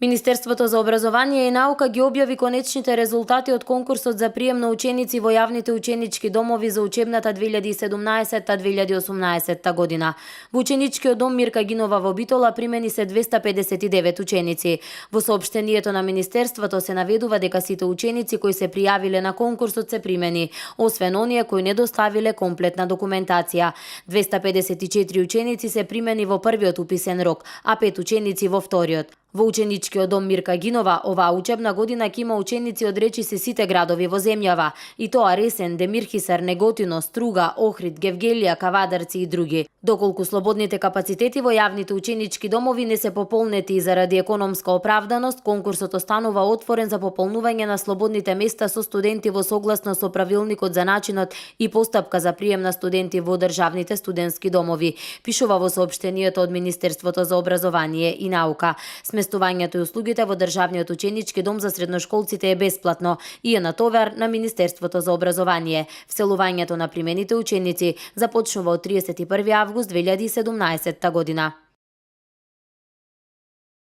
Министерството за образование и наука ги објави конечните резултати од конкурсот за прием на ученици во јавните ученички домови за учебната 2017-2018 година. Во ученичкиот дом Мирка Гинова во Битола примени се 259 ученици. Во соопштението на Министерството се наведува дека сите ученици кои се пријавиле на конкурсот се примени, освен оние кои не доставиле комплетна документација. 254 ученици се примени во првиот уписен рок, а 5 ученици во вториот. Во ученичкиот дом Мирка Гинова оваа учебна година ќе има ученици од речиси сите градови во земјава, и тоа Ресен, Демирхисар, Неготино, Струга, Охрид, Гевгелија, Кавадарци и други. Доколку слободните капацитети во јавните ученички домови не се пополнети и заради економска оправданост, конкурсот останува отворен за пополнување на слободните места со студенти во согласно со правилникот за начинот и постапка за прием на студенти во државните студентски домови, пишува во соопштението од Министерството за образование и наука. Сместувањето и услугите во државниот ученички дом за средношколците е бесплатно и е натовар на Министерството за образование. Вселувањето на примените ученици започнува од 31 август 2017 година.